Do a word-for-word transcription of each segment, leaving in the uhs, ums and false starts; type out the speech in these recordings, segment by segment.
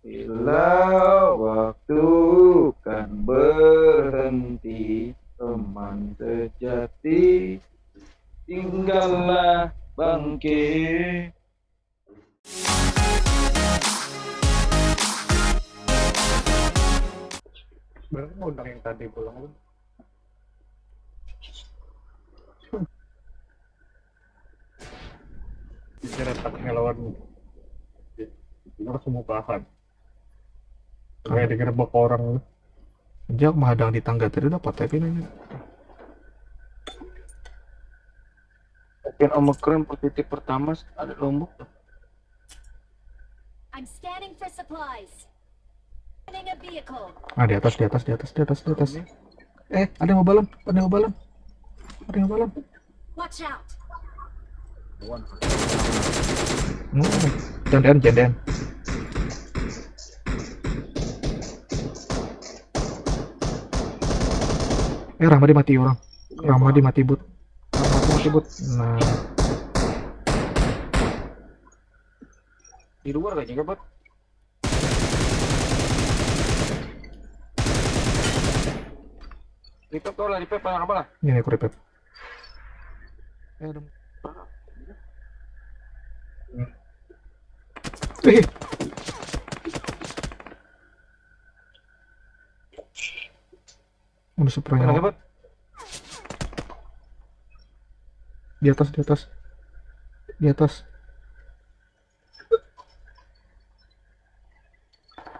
Bila waktu kan berhenti, teman sejati, tinggallah bangke. Berapa undang yang tadi pulang lu? Bicara tak ngelawan. Harus mau paham. Kayak digerebek orang lu. Dia menghadang di tangga tadi dapat tapi nanya. Mungkin Omicron positif pertama ada Lombok. I'm scanning for supplies. Scanning a vehicle. Nah, di atas, di atas, di atas, di atas, di atas. Eh, ada yang mau balon, ada yang mau balon. Ada yang mau balon. Watch out. Hmm. Jangan, jangan. Eh, Rahmadi mati orang. Rahmadi mati but. Rahmadi mati but. Nah. Di luar kayaknya, Bot. Revive kau lah, revive, paling apa lah? Ini aku revive. Eh, ada. Eh. Udah super Paling nyawa. apa, Bot? Di atas, di atas. Di atas.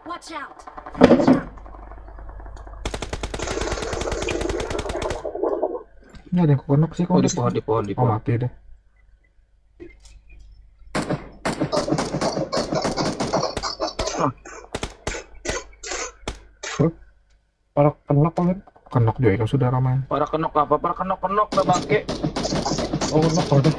Watch out. Ini ada yang kekonok sih, Oh, di kok. pohon, di pohon, di Oh, pohon. Mati deh. Para kenok kan? Kenok juga kan sudah ramai. Para kenok apa? Para kenok-kenok lah, bangke. Oh, kenok udah.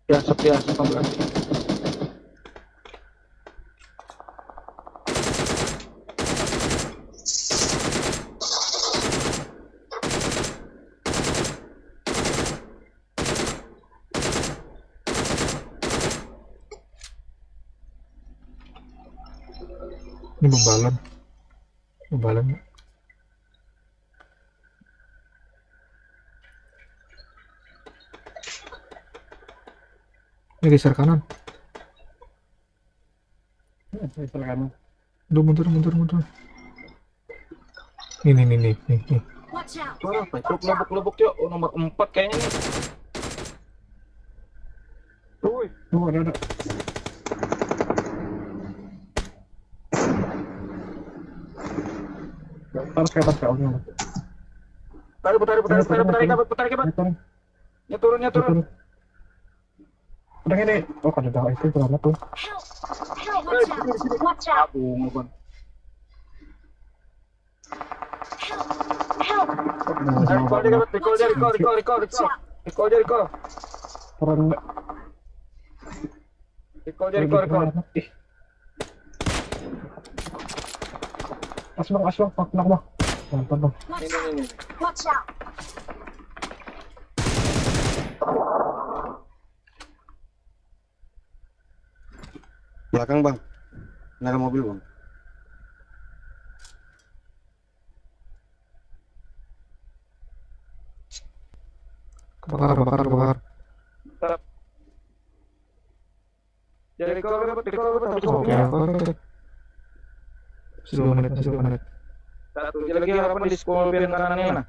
Biasa, biasa, biasa. Ini bebalan. Bebalan. Ini geser kanan. Geser kanan. Duh, mundur, mundur, mundur. Nih, nih, nih, nih, nih, nih. Watch out. Suara apa itu? Lubuk-lubuk, yuk. Oh, nomor empat kayaknya nih. Woi, tuh ada, ada. Harus ke atas, Kak, udah. Tarik, tarik, tarik, tarik, tarik, tarik, tarik, tarik. Turun, Ya, turun, ya, turun. turun. Udah ini. Oh, kada tahu itu berapa tuh. Help. Help. Watch out. Watch out. Aduh, ngapain? Help. Help. Recall dia, recall dia, recall, recall, recall, recall. Recall dia, recall. Turun. Recall dia, recall, recall. Ih. As bang, as bang, knock, knock bang. Mantap bang. Watch Ini, out. ini. Watch out. Belakang bang, ini ada mobil bang. Kebakar, kebakar, kebakar. Jadi recall, recall, recall, recall. Oke, oke, oke. Masih dua menit, masih dua menit. Satu lagi harapan di school band kanannya nah.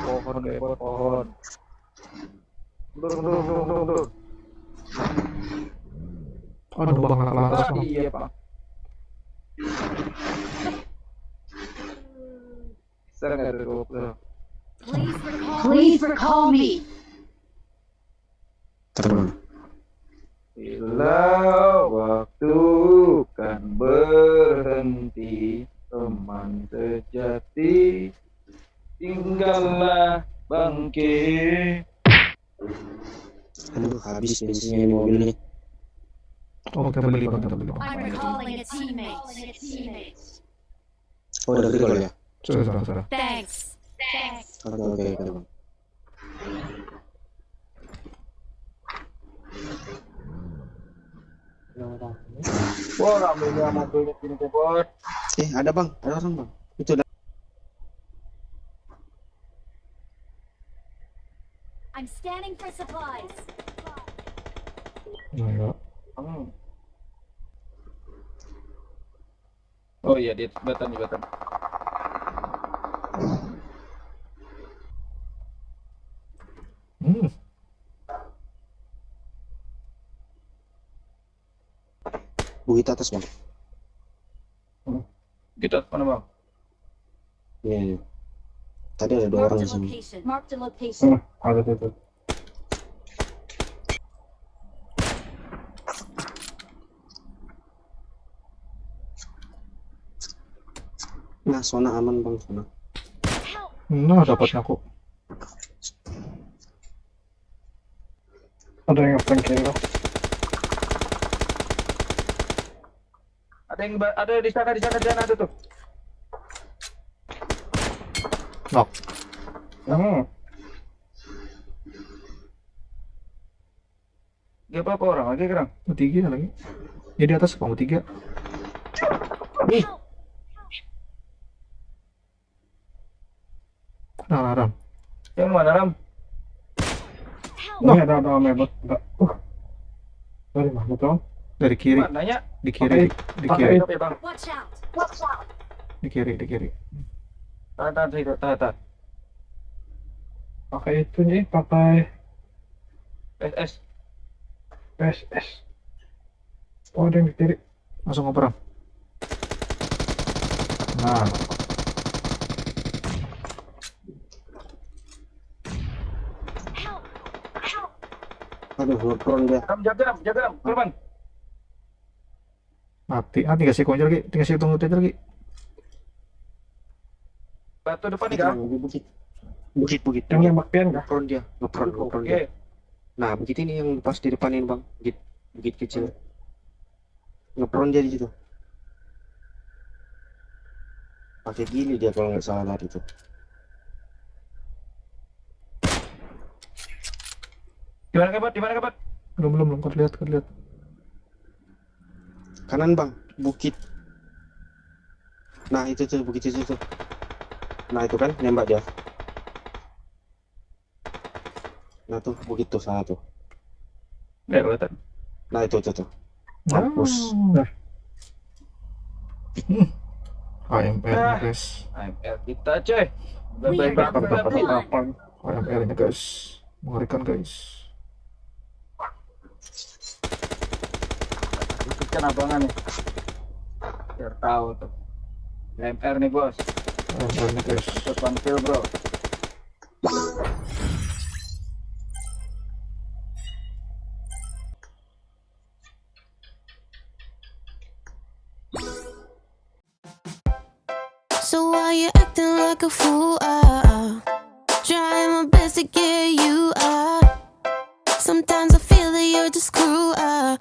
Pohon, pohon, pohon. Mundur, mundur, mundur, mundur, mundur. Aduh, bang, nggak lantas, Ah, bang. Iya, Pak. Saya nggak ada GoPro. Please recall. Please recall me. Bila waktu kan berhenti, teman sejati, tinggallah bangke. Habis bensinnya ini mobil nih. Oh, kita beli, Bang, kita beli, Bang. I'm recalling a teammate. Oh, udah recall ya? Sudah, sudah, sudah. Thanks. Thanks. Oke, oke, oke, Bang. Wah, ramenya mobilnya gini, Bot. Eh, ada, Bang, ada orang, Bang. Itu ada. I'm scanning for supplies. Nah, ya. Hmm. Oh iya, di jembatan, jembatan. Hmm. Bukit atas, Bang. Kita mana, Bang? Iya, iya. Tadi ada dua orang Marked di a sini. location. Marked a location. Hmm, ada situ. Nah, zona aman, Bang, zona. Nah, dapat aku. Ada yang ngeprank kayaknya. Ada yang ba- ada di sana, di sana, di sana ada tuh. Knock. Hmm. Dia apa, apa orang lagi, Kerang? Tiga lagi. Ya, di atas, Bang, tiga. Nah, Ram. Yang mana, Ram? Help. Ini ada, ada Amebot. Ada. Uh. Dari mana tuh? Dari kiri. Mananya? Di kiri, di, di kiri, Oke, Bang. Watch out. Watch out. Di kiri, di kiri. Tahan, tahan, tahan, tahan, tahan. Pakai itu nih, pakai S S. S S. Oh, ada yang di kiri. Langsung operan. Nah, Help. Help. Aduh, ngepron dia. Ram, jaga, Ram, jaga, Ram. Korban. Mati. Ah, tinggal si kunci lagi, tinggal si tunggu aja lagi. Batu depan nih, Itu, Kang. Bang, di bukit. Bukit, bukit. Yang nembak pian kah? Ngepron dia, ngepron, ngepron dia. Oke. Nah, bukit ini yang pas di depan ini, Bang. Bukit, bukit kecil. Ngepron dia di situ. Pakai gini dia kalau nggak salah tadi tuh. Di mana, Kebot? Di mana, Kebot? Belum, belum, belum. Kau lihat, kau lihat. Kanan, Bang, bukit. Nah, itu tuh, bukit itu tuh. Nah, itu kan nembak dia. Nah, tuh, bukit tuh, sana tuh. Nggak kelihatan. Nah, itu tuh tuh. Nah. Mampus. Hmm. A M R, Ah. Guys. A M R kita, coy. We Baik are banget. number one. A M R ini, guys. Mengerikan, guys. Ikutkan abangan nih. Biar tahu tuh. A M R nih, Bos. A M R ini, guys. Ikut tampil, Bro. So why you acting like a fool? Ah, ah. Trying my best to get you out. Sometimes I feel that you're just cruel. Ah,